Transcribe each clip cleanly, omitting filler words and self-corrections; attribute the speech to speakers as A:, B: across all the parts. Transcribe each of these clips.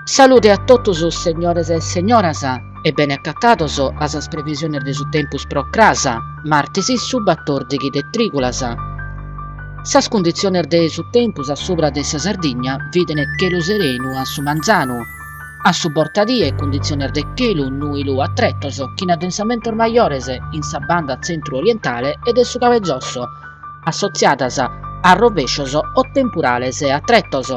A: Salude a totus segnores e segnoras e bene acatados a sas previsiones de su tempus pro cras, martis su batòrdighi de trìgulas. Sas cunditziones de su tempus a subra de sa Sardigna bident chelu serenu a su manzanu. A su bortadie cunditziones de chelu nùilu a tretos chin addensamentos majores in sa banda tzentru-orientale e de su cabezosso, assotziadas a rovescios o tempurales a tretos.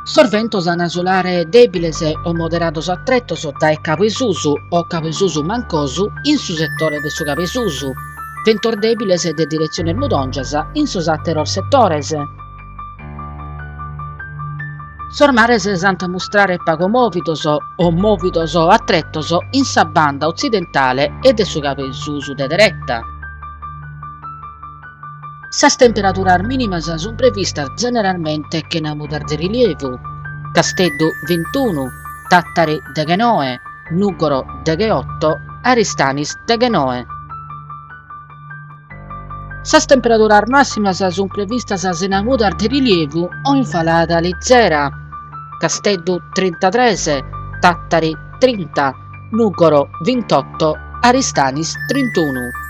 A: Sos ventos an a sulare dèbiles o moderados a tretos dae cabu 'e susu o cabu 'e susu mancosu in su setore de su cabu 'e susu, ventos dèbiles de diretziones mudòngias in sos àteros setores. Sos mares s'ant a mustrare pagu mòvidos o mòvidos a tretos in sa banda otzidentale e de su cabu 'e susu de dereta. Sas temperaduras mìnimas sunt previstas zeneralmente chena mudas de rilievu, Casteddu vintunu, Tàtari deghenoe, Nùgoro degheoto, Aristanis deghenoe. Sas temperaduras màssimas sunt previstas sena mudas de rilievu o in falada lizera, Casteddu trintatres, Tàtari trinta, Nùgoro vintotto, Aristanis trintunu.